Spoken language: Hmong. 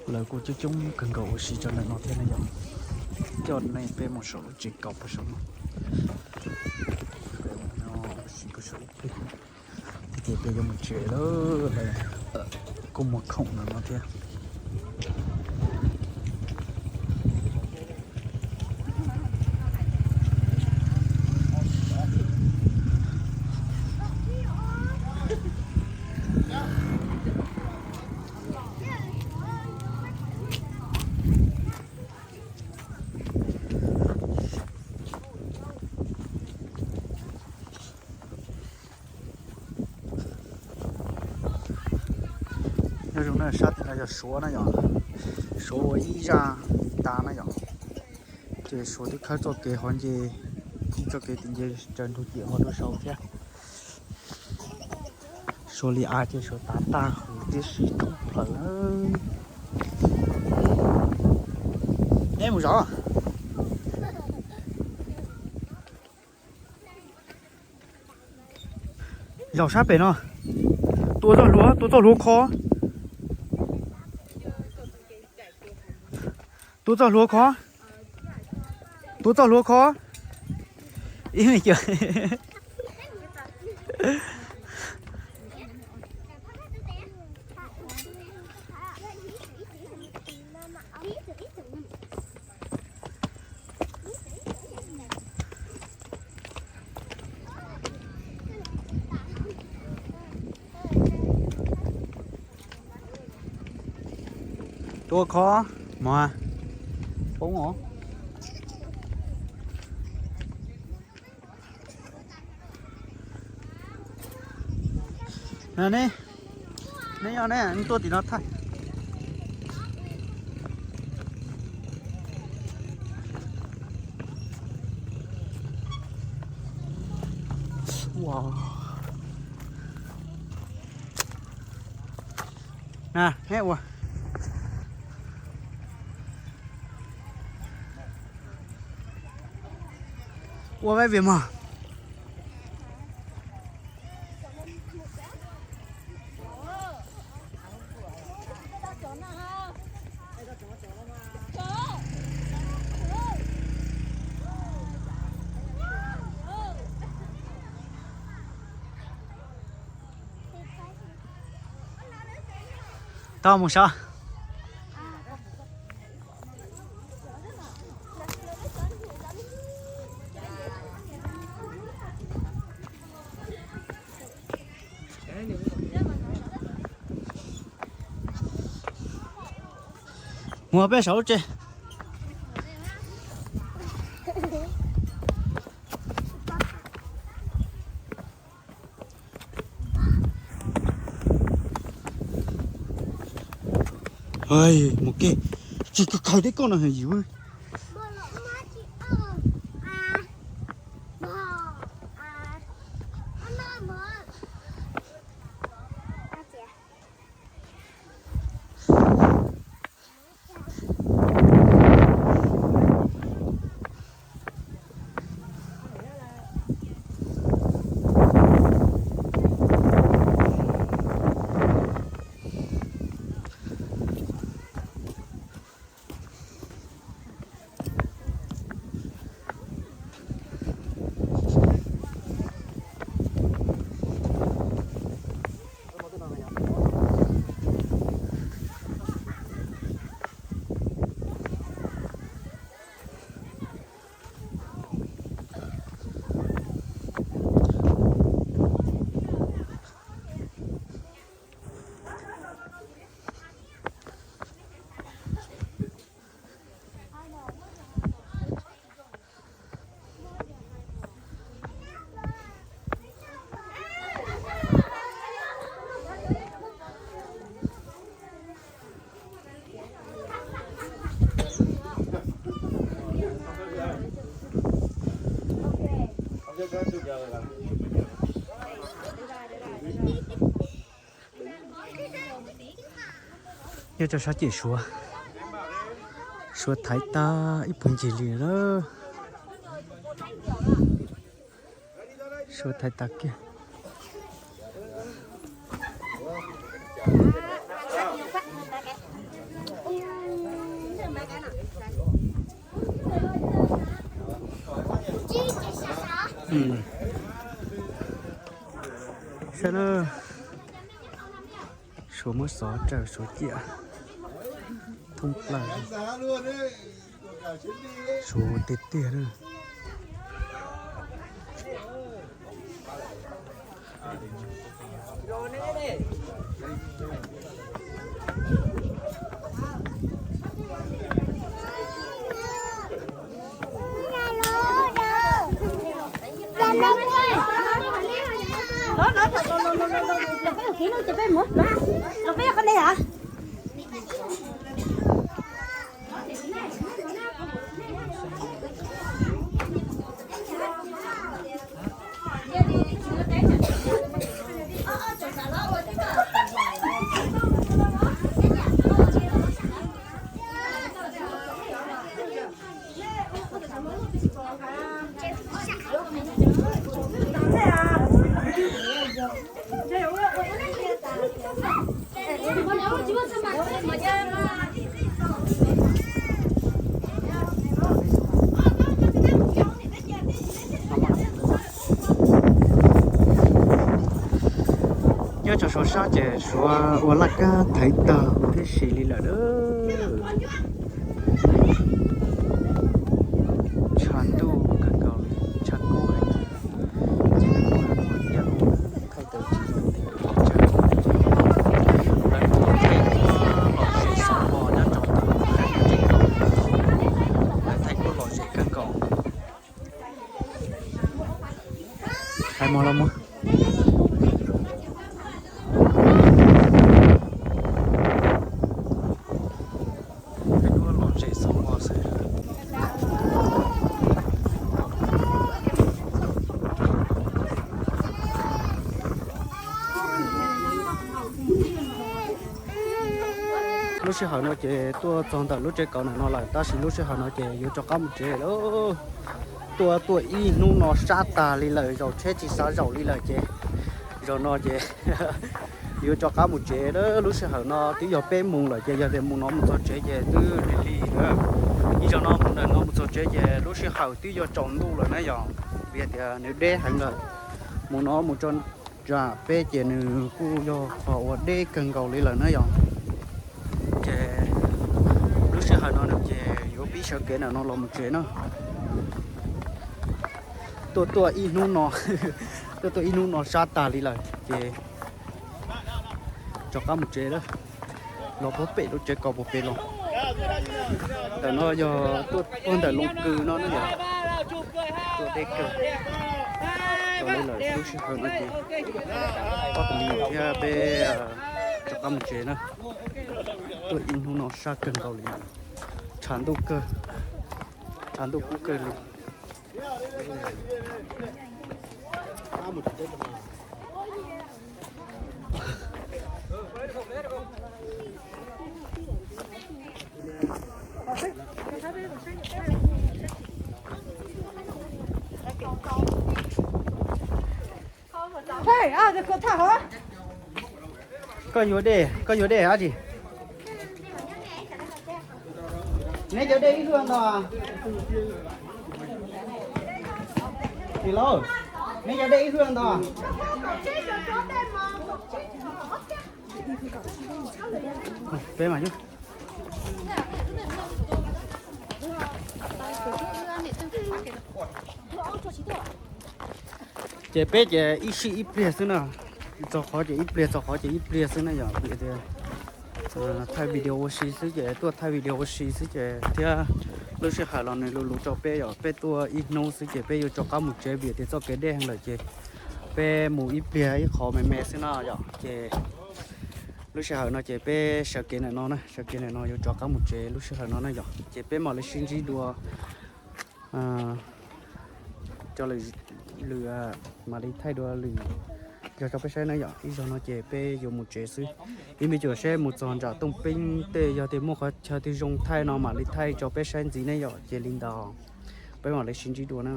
Lawv kuj coob coob kawg nkaus ua si rau ntawm no thiab na yom. Coj nej peb mus saum lub tsev kaus puag saum no. Ua si puag saum ib teg, tias peb yuav mus tsev lawm, lawv kuj muag khoom ntawm no thiab. Nyob zoo na, sab tim no yog Suav na yom, Suav ua ib zaj li tas na yom. Ces Suav twb khawb txoj kev hov nce, ib txoj kev tim nce raws ntug ciam hov rau saud thiab. Suav li av ces Suav tav tag huv tib si thoob plaws na. Neb mus zov. Zaum sab pem no. Tua txoj hlua, tua txoj hlua kho. Tua txoj hlua kho. Tua txoj hlua kho. Ib me cawm. Tua kho, mog, poob os. Ne, neb nyob ne, tuaj tim no thaij. Na, neb ua, ua vaj viam mog. Tau mus saib. Mus peb saum lub tsev. Mus ke, tsis kawg khaws teb koj no yus. Nyob rau sab cem Suav, Suav thaiv tag ib puag ncig li lawm. Suav thaiv tag kiag. Saib na, Suav muab xov raws Suav ciam thoob plaws, Suav tiag tiag na. Nyob rau saum sab ces Suav ua laj kab thaiv tag huv tib si li lawm na. Tshav ntuj kawg nkaus li, tshav kub heev. Ces nws muaj ib yam thaij tau tsis zoo li lawv thaij tuaj los zem xov pos nyob rau ntawm lawv thaij tuaj los zem kawg nkaus. Hais mog los mog. Thaij tuaj los zem xov pos xwb. Lub sij hawm no ces tuaj txog ntawm lub tsev kaus ntawm no lawm, tab sis lub sij hawm no ces yuav rov qab mus tsev lawm. Tuaj tuaj ib hnub no sab tag li lawm, zaum tsheb tsis xav zaum li lawm ces zaum no ces yuav rov qab mus tsev lawm. Lub sij hawm no twb yog peb moos lawm ces yog tias mus no mus txog tsev ces twb lig lig lawm. Ib zaug no mus ntawm no mus txog tsev ces lub sij hawm twb yuav tsaus ntuj lawm na yom, vim hais tias nws deb heev lawm. Mus no mus tso tsam peb ces nws kuj yog qhov uas deb kawg nkaus li lawm na yom. Ces lub sij hawm no nws ces yuav pib sawv kev ntawm no los mus tsev na. Tuaj tuaj ib hnub no, tuaj tuaj ib hnub no sab tag li lawm ces rov qab mus tsev lawm. Los puag pem lub tsev kaus puag pem los. Ntawm no yog tuaj puag ntawm Looj Kws no na yom. Tuaj deb kawg. Los li lawm lub sij hawm no ces ob tug me nyuam thiab peb rov qab mus tsev na. Tuaj ib hnub no sab kawg nkaus li, tshav ntuj kawg, tshav ntuj kub kawg li. Koj yuav dej, koj yuav dej dab tsi? Neb cov dej ib hlwb ntau. Neb cov dej ib hlwb ntau. Peb mas ces peb ces ib sij ib pliag xwb na. Txog qhov ces ib pliag, txog qhov ces ib pliag xwb na yom. Vim tias thaij video ua si xwb ces tuaj thaij video ua si xwb ces thiab lub sij hawm los nws luv luv rau peb yom. Peb tuaj ib hnub xwb ces peb yuav rov qab mus tsev vim tias txoj kev deb heev lawm ces peb mus ib pliag ib qho me me xwb na yom. Ces lub sij hawm no ces peb sawv kev ntawm no na, sawv kev ntawm no yuav rov qab mus tsev lub sij hawm no na yom. Ces peb mam li sib ntsib dua rau lwm, mam li thaij dua lwm zog rau peb saib na yom. Ib zaug no ces peb yuav mus tsev xwb. Ib me nyuam saib mus txog nram Tooj Peeb tej, yog tias muaj qhov chaw twg zoo thaij no mam li thaij rau peb saib ntxiv ne yom. Ces li ntawd peb mam li sib ntsib dua na.